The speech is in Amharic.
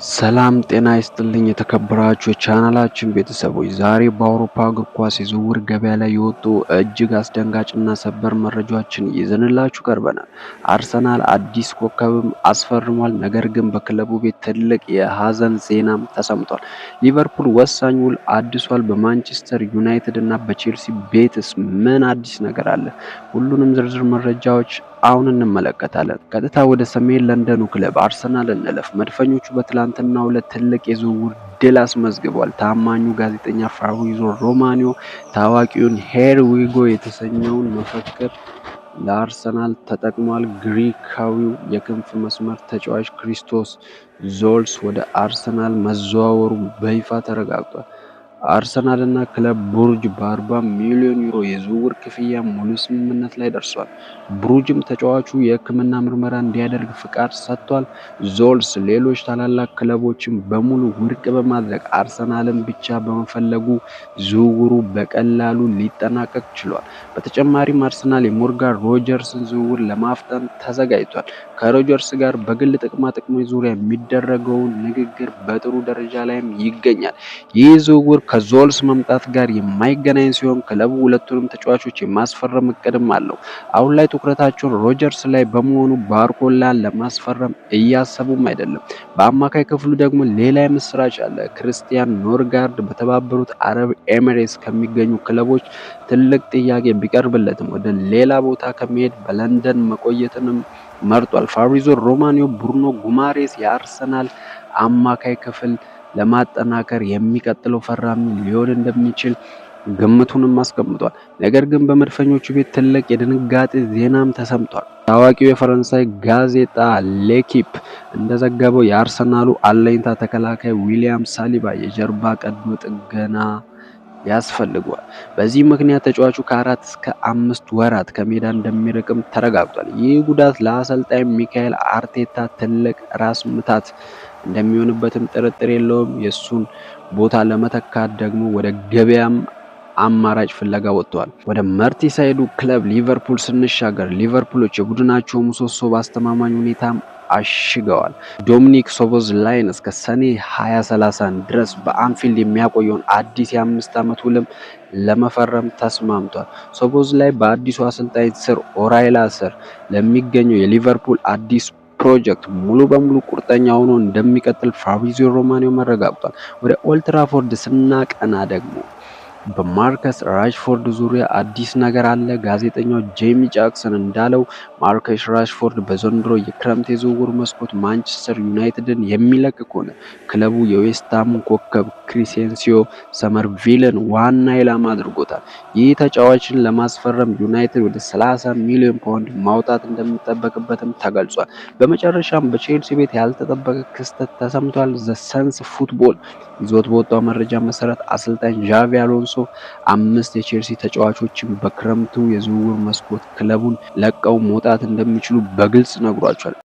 ሰላም ጤና ይስጥልኝ የተከበራችሁ የቻናላችን ቤተሰቦች፣ ዛሬ በአውሮፓ እግር ኳስ የዝውውር ገበያ ላይ የወጡ እጅግ አስደንጋጭና ሰበር መረጃዎችን ይዘንላችሁ ቀርበናል። አርሰናል አዲስ ኮከብም አስፈርሟል። ነገር ግን በክለቡ ቤት ትልቅ የሀዘን ዜናም ተሰምቷል። ሊቨርፑል ወሳኝ ውል አድሷል። በማንቸስተር ዩናይትድ እና በቼልሲ ቤትስ ምን አዲስ ነገር አለ? ሁሉንም ዝርዝር መረጃዎች አሁን እንመለከታለን። ቀጥታ ወደ ሰሜን ለንደኑ ክለብ አርሰናል እንለፍ። መድፈኞቹ በትላንትናው ዕለት ትልቅ የዝውውር ድል አስመዝግቧል። ታማኙ ጋዜጠኛ ፋብሪዚዮ ሮማኖ ታዋቂውን "Here we go" የተሰኘውን መፈክር ለአርሰናል ተጠቅሟል። ግሪካዊው የክንፍ መስመር ተጫዋች ክሪስቶስ ዞልስ ወደ አርሰናል መዘዋወሩ በይፋ ተረጋግጧል። አርሰናል እና ክለብ ብሩጅ በ40 ሚሊዮን ዩሮ የዝውውር ክፍያ ሙሉ ስምምነት ላይ ደርሷል። ብሩጅም ተጫዋቹ የሕክምና ምርመራ እንዲያደርግ ፍቃድ ሰጥቷል። ዞልስ ሌሎች ታላላቅ ክለቦችን በሙሉ ውድቅ በማድረግ አርሰናልን ብቻ በመፈለጉ ዝውውሩ በቀላሉ ሊጠናቀቅ ችሏል። በተጨማሪም አርሰናል የሞርጋን ሮጀርስን ዝውውር ለማፍጠን ተዘጋጅቷል። ከሮጀርስ ጋር በግል ጥቅማ ጥቅሞች ዙሪያ የሚደረገውን ንግግር በጥሩ ደረጃ ላይም ይገኛል። ይህ ዝውውር ከዞልስ መምጣት ጋር የማይገናኝ ሲሆን ክለቡ ሁለቱንም ተጫዋቾች የማስፈረም እቅድም አለው። አሁን ላይ ትኩረታቸውን ሮጀርስ ላይ በመሆኑ ባርኮላን ለማስፈረም እያሰቡም አይደለም። በአማካይ ክፍሉ ደግሞ ሌላ የምስራች አለ። ክርስቲያን ኖርጋርድ በተባበሩት አረብ ኤሚሬትስ ከሚገኙ ክለቦች ትልቅ ጥያቄ ቢቀርብለትም ወደ ሌላ ቦታ ከመሄድ በለንደን መቆየትንም መርጧል። ፋብሪዚዮ ሮማኖ ብሩኖ ጉማሬስ የአርሰናል አማካይ ክፍል ለማጠናከር የሚቀጥለው ፈራሚ ሊሆን እንደሚችል ግምቱንም አስቀምጧል። ነገር ግን በመድፈኞቹ ቤት ትልቅ የድንጋጤ ዜናም ተሰምቷል። ታዋቂው የፈረንሳይ ጋዜጣ ሌኪፕ እንደዘገበው የአርሰናሉ አለኝታ ተከላካይ ዊሊያም ሳሊባ የጀርባ ቀዶ ጥገና ያስፈልገዋል። በዚህ ምክንያት ተጫዋቹ ከ4 እስከ 5 ወራት ከሜዳ እንደሚርቅም ተረጋግጧል። ይህ ጉዳት ለአሰልጣኝ ሚካኤል አርቴታ ትልቅ ራስ ምታት እንደሚሆንበትም ጥርጥር የለውም። የእሱን ቦታ ለመተካት ደግሞ ወደ ገበያም አማራጭ ፍለጋ ወጥተዋል። ወደ መርሲሳይዱ ክለብ ሊቨርፑል ስንሻገር ሊቨርፑሎች የቡድናቸው ምሰሶ በአስተማማኝ ሁኔታም አሽገዋል። ዶሚኒክ ሶቦዝላይን እስከ ሰኔ 2030 ድረስ በአንፊልድ የሚያቆየውን አዲስ የ5 ዓመት ውልም ለመፈረም ተስማምቷል። ሶቦዝላይ በአዲሱ አሰልጣኝ ስር ኦራይላ ስር ለሚገኘው የሊቨርፑል አዲስ ፕሮጀክት ሙሉ በሙሉ ቁርጠኛ ሆኖ እንደሚቀጥል ፋብሪዚዮ ሮማኖ አረጋግጧል። ወደ ኦልትራፎርድ ስናቀና ደግሞ በማርከስ ራሽፎርድ ዙሪያ አዲስ ነገር አለ። ጋዜጠኛው ጄሚ ጃክሰን እንዳለው ማርከስ ራሽፎርድ በዘንድሮ የክረምት የዝውውር መስኮት ማንቸስተር ዩናይትድን የሚለቅ ከሆነ ክለቡ የዌስትሃሙን ኮከብ ክሪሴንሲዮ ሰመርቪልን ዋና ኢላማ አድርጎታል። ይህ ተጫዋችን ለማስፈረም ዩናይትድ ወደ 30 ሚሊዮን ፓውንድ ማውጣት እንደሚጠበቅበትም ተገልጿል። በመጨረሻም በቼልሲ ቤት ያልተጠበቀ ክስተት ተሰምቷል። ዘ ሰንስ ፉትቦል ይዞት በወጣው መረጃ መሰረት አሰልጣኝ ዣቪ አሎንሶ አምስት የቼልሲ ተጫዋቾችን በክረምቱ የዝውውር መስኮት ክለቡን ለቀው መውጣት እንደሚችሉ በግልጽ ነግሯቸዋል።